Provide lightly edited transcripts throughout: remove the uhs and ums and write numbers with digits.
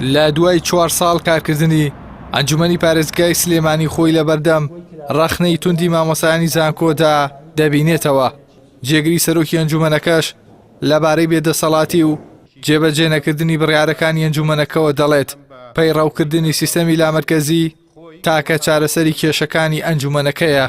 لە دوای چوار ساڵ کارکردنی، ئەنجومەنی پارێزگای سلێمانی خۆی لەبەردەم ڕەخنەی توندی مامۆستایانی زانکۆدا دەبینێتەوە، جێگری سەرۆکی ئەنجومەنەکەش لەبارەی بێدەسەڵاتی و جێبەجێنەکردنی بڕیارەکانی ئەنجومەنەکەوە دەڵێت، پەیڕەوکردنی سیستەمی لامەرکەزی تاکە چارەسەری کێشەکانی ئەنجومەنەکەیە.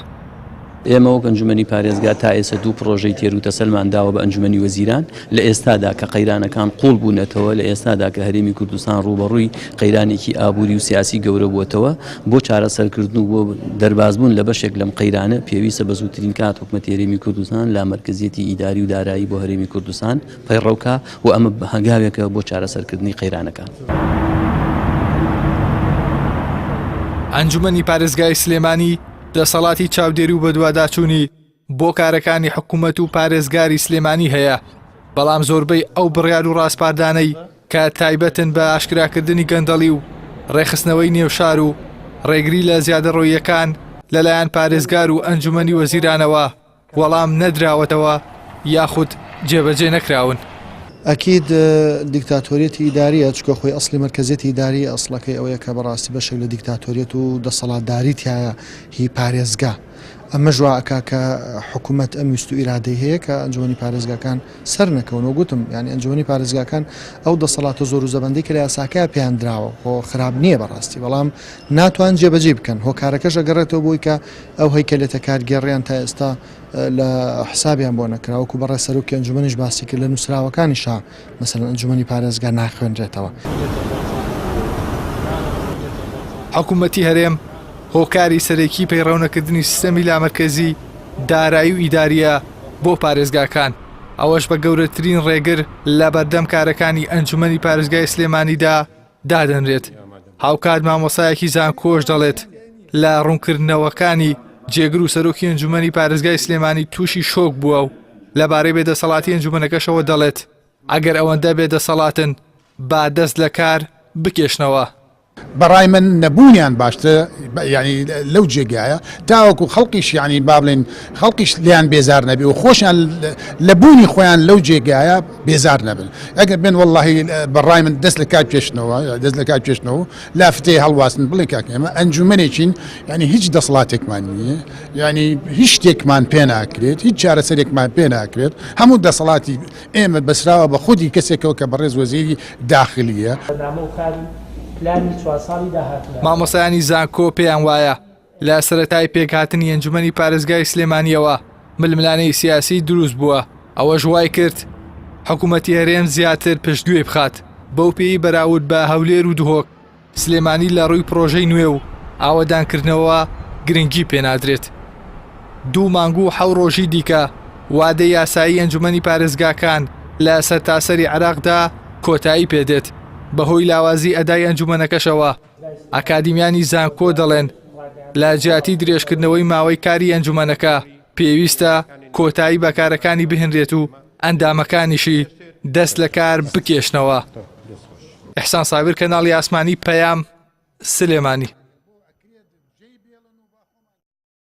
ئێمە وەک ئەنجومەنی پارێزگا تا ئێستا دوو پڕۆژەی تێروتەسەلمان داوە بە ئەنجومەنی وەزیران، لە ئێستادا کە قەیرانەکان قووڵ بوونەتەوە، لە ئێستادا کە هەرێمی کوردستان ڕووبەڕووی قەیرانێکی ئابووری و سیاسی گەورە بووەتەوە، بۆ چارەسەرکردن و بۆ دەربازبوون لە بەشێک لەم قەیرانە پێویستە بە زووترین کات حکومەتی هەرێمی کوردستان لامەرکەزیەتی ئیداری و دارایی بۆ هەرێمی کوردستان پەیڕەو کا و ئەمە هەنگاوێکە بۆ چارەسەرکردنی قەیرانەکان. ئەنجومەنی پارێزگای سلێمانی دەسەڵاتی چاودێری و بەدواداچوونی بۆ کارەکانی حکومەت و پارێزگاری سلێمانی هەیە، بەڵام زۆربەی ئەو بڕیار و ڕاسپاردانەی کە تایبەتن بە ئاشکراکردنی گەندەڵی و ڕێکخستنەوەی نێو شار و ڕێگری لە زیادەڕۆییەکان لەلایەن پارێزگار و ئەنجومەنی وەزیرانەوە وەڵام نەدراوەتەوە یاخود جێبەجێ نەکراون. ئەکید دیکتاتۆریەتی ئیداریە، چونکە خۆی ئەسڵی مەرکەزیەتی ئیداری ئەسڵەکەی ئەوەیە کە بەڕاستی بەشێک لە دیکتاتۆریەت و دەسەڵاتداری تیایە هی پارێزگا. ئەمەش وا ئەکا کە حکومەت ئەم ویست و ئیرادەی هەیە کە ئەنجومەنی پارێزگاکان سەر نەکەون و گوتم یانی ئەنجومەنی پارێزگاکان ئەو دەسەڵاتە زۆر و زەبەندەی کە لە یاساکەیا پێیان دراوە خۆ خراپ نییە بەڕاستی بەڵام ناتوان جێبەجێی بکەن هۆکارەکەش ئەگەڕێتەوە بۆی کە ئەو هەیکەلێتە کارگێڕیان تا ئێستا لە حسابیان بۆ نەکرا وەکو بەڕێز سەرۆکی ئەنجومەنیش باسی کرد لە نووسراوەکانیشا مەسەلەن ئەنجومەنی پارێزگا ناخوێنرێتەوە. حکومەتی هەرێم هۆکاری سەرەکی پەیڕەونەکردنی سیستەمی لامەرکەزی دارایی و ئیدارییە بۆ پارێزگاکان، ئەوەش بە گەورەترین ڕێگر لەبەردەم کارەکانی ئەنجومەنی پارێزگای سلێمانیدا دادەنرێت، هاوکات مامۆستایەکی زانکۆش دەڵێت، لە ڕوونکردنەوەکانی جێگر و سەرۆکی ئەنجومەنی پارێزگای سلێمانی تووشی شۆک بووە و لەبارەی بێدەسەڵاتی ئەنجومەنەکەشەوە دەڵێت، ئەگەر ئەوەندە بێدەسەڵاتن با دەست لە کار بکێشنەوە. بەڕای من نەبوونیان باشترە یانی لەو جێگایە تاوەکو خەڵکیش یانی با بڵێن خەڵکیش لێیان بێزار نەبێ و خۆشیان لە بوونی خۆیان لەو جێگایە بێزار نەبن ئەگەر بێن وەڵڵاهی بەڕای من دەست لە کار بکێشنەوە دەست لە کار بکێشنەوە لافتەی هەڵواسن بڵێ کاک ئێمە ئەنجومەنێکین یانی هیچ دەسەڵاتێکمان نییە یانی هیچ شتێکمان پێ ناکرێت هیچ چارەسەرێکمان پێ ناکرێت هەموو دەسەڵاتی ئێمە بەسراوە بە خودی کەسێکەوە کە بەڕێز وەزیری داخلییە. بەرنامە و کار و پلانی چوار ساڵی داهاتوویان. مامۆستایانی زانکۆ پێیان وایە لە سەرەتای پێکهاتنی ئەنجومەنی پارێزگای سلێمانییەوە ململانێی سیاسی دروست بووە، ئەوەش وایکرد حکومەتی هەرێم زیاتر پشتگوێی بخات، بەو پێیەی بەراورد بە هەولێر و دهۆک، سلێمانی لە ڕووی پڕۆژەی نوێ و ئاوەدانکردنەوە گرنگی پێنادرێت. دوو مانگ و حەو ڕۆژی دیکە وادەی یاسایی ئەنجومەنی پارێزگاکان لە سەرتاسەری عێراقدا کۆتایی پێدێت، بەهۆی لاوازی ئەدای ئەنجومەنەکەشەوە ئەکادیمیانی زانکۆ دەڵێن لە جیاتی درێژکردنەوەی ماوەی کاری ئەنجومەنەکە پێویستە کۆتایی بە کارەکانی بهێنرێت و ئەندامەکانیشی دەست لە کار بکێشنەوە. ئیحسان سابیر کەناڵی ئاسمانی پەیام سلێمانی.